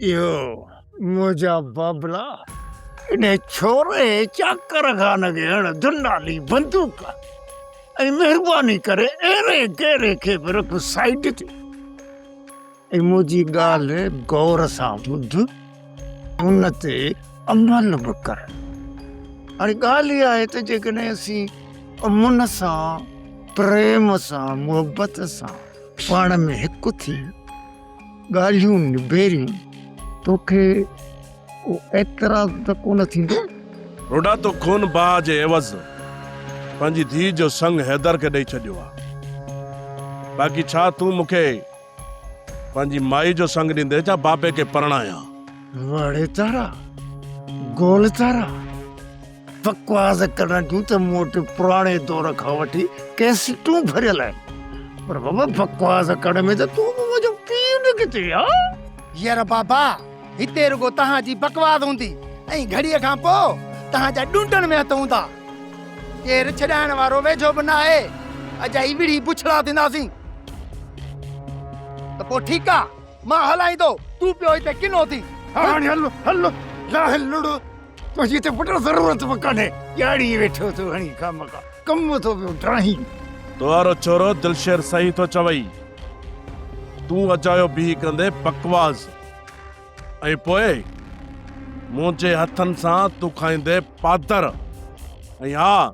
اهو منهنجا بابلا، انهي ڇوري چاڪر خان کي هڻ دنالي بندوق ۽ مهرباني ڪري ايري گيري کي به رک سائيڊ تي ۽ منهنجي ڳالهه غور سان ٻڌ، ان تي عمل به ڪر. هاڻي ڳالهه اها آهي ته جيڪڏهن اسين امن سان، پريم سان، محبت سان پاڻ ۾ هڪ ٿي ڳالهيون نبيريون، توکي ڪو اعتراض ته ڪونه ٿيندو؟ روڊا تو خون باهه جي عيوض پنهنجي ڌيء جو سڱ حيدر کي ڏئي ڇڏيو آ. باقي ڇا تون مون کي پنهنجي مائي جو سڱ ڏيندين ڇا بابي کي پرڻايان؟ وڙ تارا، گول تارا، بڪواس ڪرڻ جون ته مون وٽ پراڻي دور کان وٺي ڪيسٽون ڀريل آهن، پر بابا بڪواس ڪرڻ ۾ ته تون به منهنجو پيء نڪتي ها. ير بابا هتي رڳو توهان جي بڪواس هوندي ۽ گهڙيء کان پوء توهان جا ڏونڊن ۾ هٿ هوندا. ڪير ڇڏائڻ وارو ويجهو به ناهي. اجائي وڙهي بڇڙا ٿينداسين. ته پوء ٺيڪ آ، مان هلائيندو، تون پيو هتي ڪنو ٿي. هاڻي هل هل لاهه لڙ. تنهنجي ته پٽ ضرورت به ڪانهي، ڄاڙي ويٺو ٿو هڻي خامخا ڪم ٿو پيو ڊاهين. تو وارو ڇورو دلشير صحيح ٿو چوئي، تون اجايو بيهي ڪندي بڪواس ۽ پوء منهنجي هٿن سان تون کائيندي پادر ۽ ها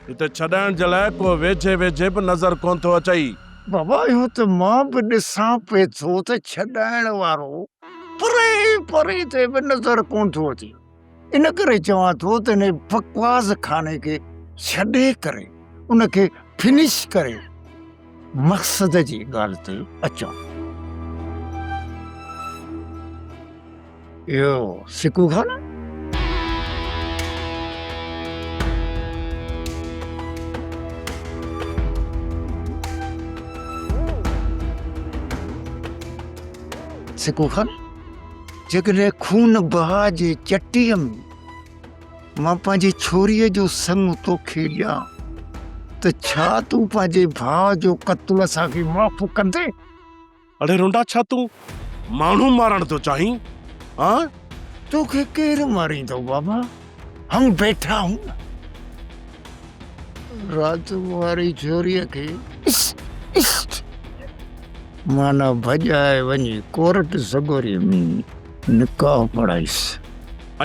هتي ڇڏائڻ جي لاء ڪو ويجهي ويجهي به نظر ڪونه ٿو اچئي. بابا اهو ته مان به ڏسان پئي ٿو ته ڇڏائڻ وارو پري پري تي به نظر ڪونه ٿو اچي. ان ڪري چوان ٿو ته انهي بڪواس خاني کي ڇڏي ڪري ان کي فنش ڪري مقصد جي ڳالهه تي اچون. اهو سڪو خان آهي. سڪو خان، جيڪڏهن خون بها جي چٽيء ۾ مان پنهنجي ڇوريء جو سڱ توکي ڏيان ته ڇا تون پنهنجي ڀاء جو قتل اسان کي معاف ڪندين؟ اڙي رنڊا ڇا تون ماڻهو مارڻ ٿو چاهين؟ هان؟ توکي ڪير ماريندو بابا، هم بيٺا هون نه. رات واري ڇوريء کي اس اس معنيٰ ڀڄائي وڃي ڪورٽ سڳوريء ۾ نڪاح پڙهائيس.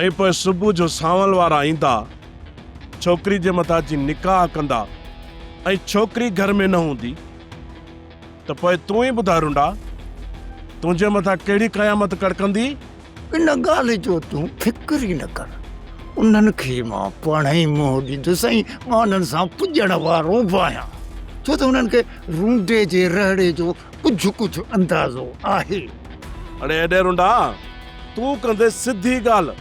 ۽ پوء صبح جو سانول وارا ايندا، ڇوڪري جي مٿان اچي نڪاح ڪندا ۽ ڇوڪري گهر ۾ نه هوندي ته پوء تون ئي ٻڌاء رنڊا، تنهنجي مٿان ڪهڙي قيامت ڪڙڪندي؟ ان ڳالهه جو تون فڪر ئي نه ڪر. انهن کي مان پاڻهئي منهن ڏيندس ۽ مان انهن سان پڄڻ وارو به آهيان، ڇو ته انهن کي رونڊي جي رهڙي جو ڪجهه ڪجهه اندازو آهي. اڙي ايڏي رونڊا، تون ڪندين سڌي ڳالهه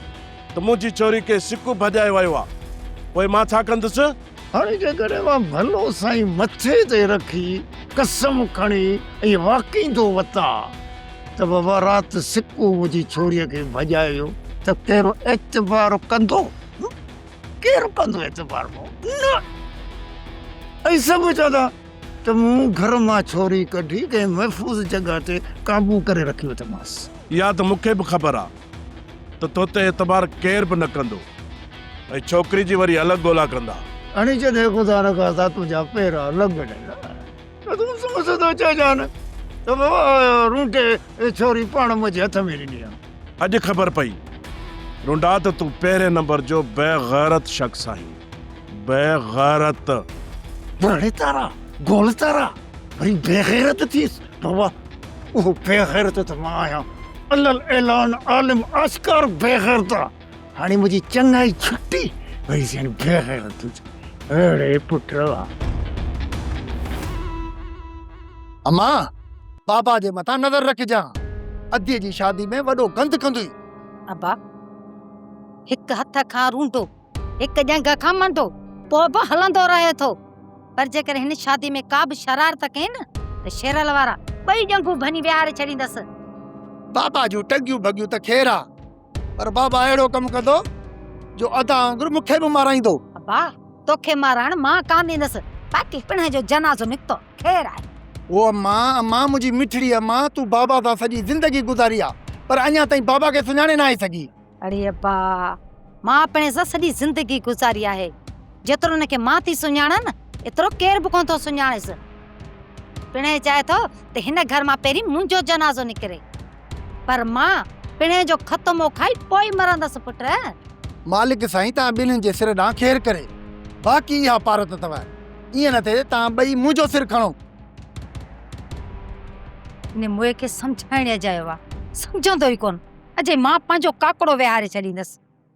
ته منهنجي ڇوري کي سڪو ڀڄائي ويو آ، پوء مان ڇا ڪندس؟ هاڻي جيڪڏهن مان ڀلو سائين مٿي تي رکي قسم کڻي ۽ واڪيندو وتان ته بابا رات سڪو منهنجي ڇوريء کي ڀڄائي ويو ته ڪير اعتبار ڪندو؟ ڪير ڪندو اعتبار بابا؟ نه! ۽ سڀ چوندا ته مون گهر مان ڇوري ڪڍي ڪنهن محفوظ جڳهه تي قابو ڪري رکيو اٿمانس. اها ته مون کي به خبر آ ته توتي اعتبار ڪير به نه ڪندو ۽ ڇوڪري جي وري الڳ ڳولا ڪندا. هاڻي جڏهن خدا نخواسته تنهنجا پيرا لڳن نه ته تون سمجهندو چئجان ته بابا رونٽي ڇوري پاڻ منهنجي هٿ ۾ ڏني آ. اڄ خبر پئي رونڊا ته تون پهرين نمبر جو بي غيرت شخص آهين. بي غيرت. بڙي تارا گول تارا وري بي غيرت ٿيس بابا اهو بي غيرت ته مان آهيان علل اعلان عالم آشڪار بي غيرت آ هاڻي منهنجي چڱائي ڇٽي وري سياڻي بي غيرت ٿيس اڙي پٽ وا. امان بابا جي مٿان نظر رکجان ادي جي شادي ۾ وڏو گند ڪندوئي. ابا هڪ هٿ کان رونڊو هڪ ڄنگهه کان منڊو پوء به هلندو رهي ٿو پر جيڪڏهن هن شادي ۾ ڪا به شرارت ڪئين نه ته شيرل وارا ٻئي ڄنگهون ڀڃي ويهاري ڇڏيندس. بابا جون ٽنگيون ڀڳيون ته خير آ پر بابا اهڙو ڪم ڪندو جو ادا وانگر مون کي به مارائيندو. ابا توکي مارائڻ مان ڪانه ڏيندس باقي پڻهين جو جنازو نڪتو خير آهي. او امان امان منهنجي مٺڙي امان تون بابا سان سڄي زندگي گذاري آ. پر اڃا تائين بابا کي سڃاڻي ناهي سگهي. اڙي ابا، مان پڻهين سان سڄي زندگي گذاري آهي. جيترو هن کي مان ٿي سڃاڻان نه، ايترو ڪير به ڪونه ٿو سڃاڻيس. پڻهين چاهي ٿو ته هن گهر مان پهرين منهنجو جنازو نڪري. پر مان پڻهين جو ختمو کائي پوء ئي مرندس پٽ. مالڪ سائين توهان ٻنهين جي سر ڏانهن خير ڪري. باقي اها پارت اٿو، ائين نه ٿئي ته توهان ٻئي منهنجو سر کڻو. ان موئي کي سمجهائڻ اجايو آ، سمجهندو ئي ڪونه. اجهي مان پنهنجو ڪاڪڙو ويهاري ڇڏيندس.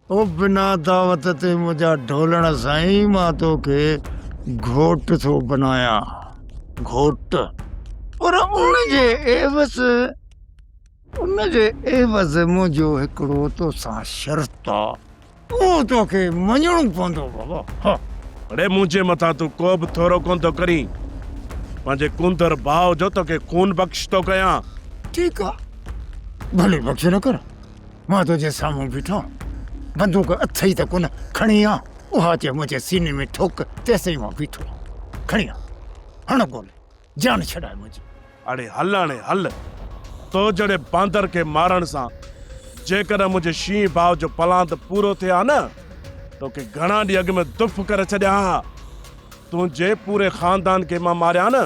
او بنا دعوت تي منهنجا ڍولڻ سائين مان توکي گهوٽ ٿو بنايان گهوٽ پر ان جي عيوض ان جي عيوض منهنجو هڪڙو توسان شرط آ اهو توکي مڃڻو پوندو بابا ها. اڙي منهنجي مٿان تون ڪو به ٿورو ڪونه ٿو ڪرين پنهنجي ڪونڌر ڀاء جو توکي خون بخش ٿو ڪيان. ٺيڪ آ ڀلي بخش نه ڪر. مان تنهنجي سامهون بيٺو آهيان، بندوق اٿئي ته ڪونه، کڻي آ، اها اچي منهنجي سيني ۾ ٺوڪ، تيسين مان بيٺو آهيان، کڻي آ، هڻ گولي، جان ڇڏاء منهنجي. اڙي هل هاڻي هل، تو جهڙي باندر کي مارڻ سان جيڪڏهن منهنجي شينهن ڀاء جو پلاند پورو ٿئي ها نه، توکي گهڻا ڏينهن اڳ ۾ دف ڪري ڇڏيان ها، تنهنجي پوري خاندان کي مان ماريان نه.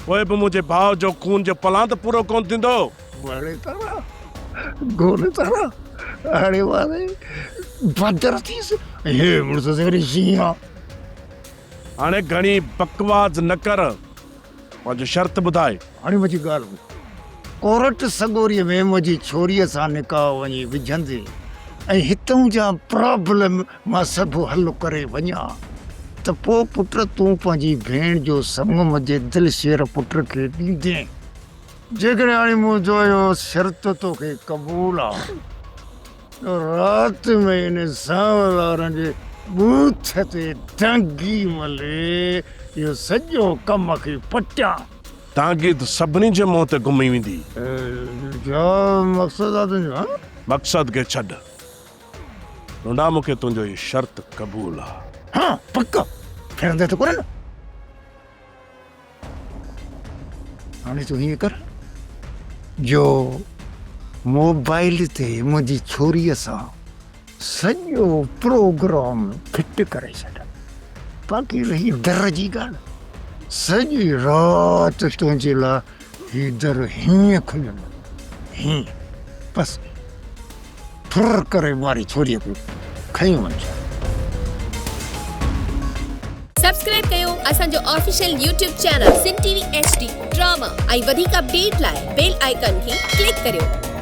پوء به منهنجي ڀاء جو خون جو پلاند پورو ڪونه ٿيندو. گهوڙي تارا، گهوڙي تارا، هاڻي واري بدر ٿيس ۽ هي مڙس وري شينهن آ. هاڻي گهڻي بڪواز نه ڪر، پنهنجو شرط ٻڌاء. هاڻي منهنجي ڳالهه ٻڌ، ڪورٽ سڳوريء ۾ منهنجي ڇوريء سان نڪاح وڃي وجهندين ۽ هتئون جا پرابلم مان سڀ حل ڪري وڃان ته پوء پٽ تون پنهنجي ڀيڻ جو سڱ منهنجي دلشير پٽ کي ڏيندين. جيڪڏهن هاڻي منهنجو اهو شرط توکي قبول آ ته رات ۾ ان سانول وارن جي ٻوٿ تي دانگي ملي اهو سڄو ڪم کي پٽيان. دانگي ته سڀني جي منهن تي گهمي ويندي. ڇا مقصد آ تنهنجو هان؟ مقصد کي ڇڏ. لنڊا مون کي تنهنجو هي شرط قبول آ. ها پڪ ڦرندي ته ڪونه نه. هاڻي تون هيئن ڪر جو موبائل تي منهنجي ڇوريء سان سڄو پروگرام فٽ ڪري ڇڏ. باقي رهي در جي ڳالهه، سڄي رات تنهنجي لاء هي در هيئن کليل هيئن بس. ڦر ڪري ماري ڇوريء کي کنيو وڃ. سبسڪرائب ڪيو اسان جو official YouTube channel Sindh T V H D drama ۽ وڌيڪ اپڊيٽ لاء بيل آئيڪان کي ڪلڪ ڪريو.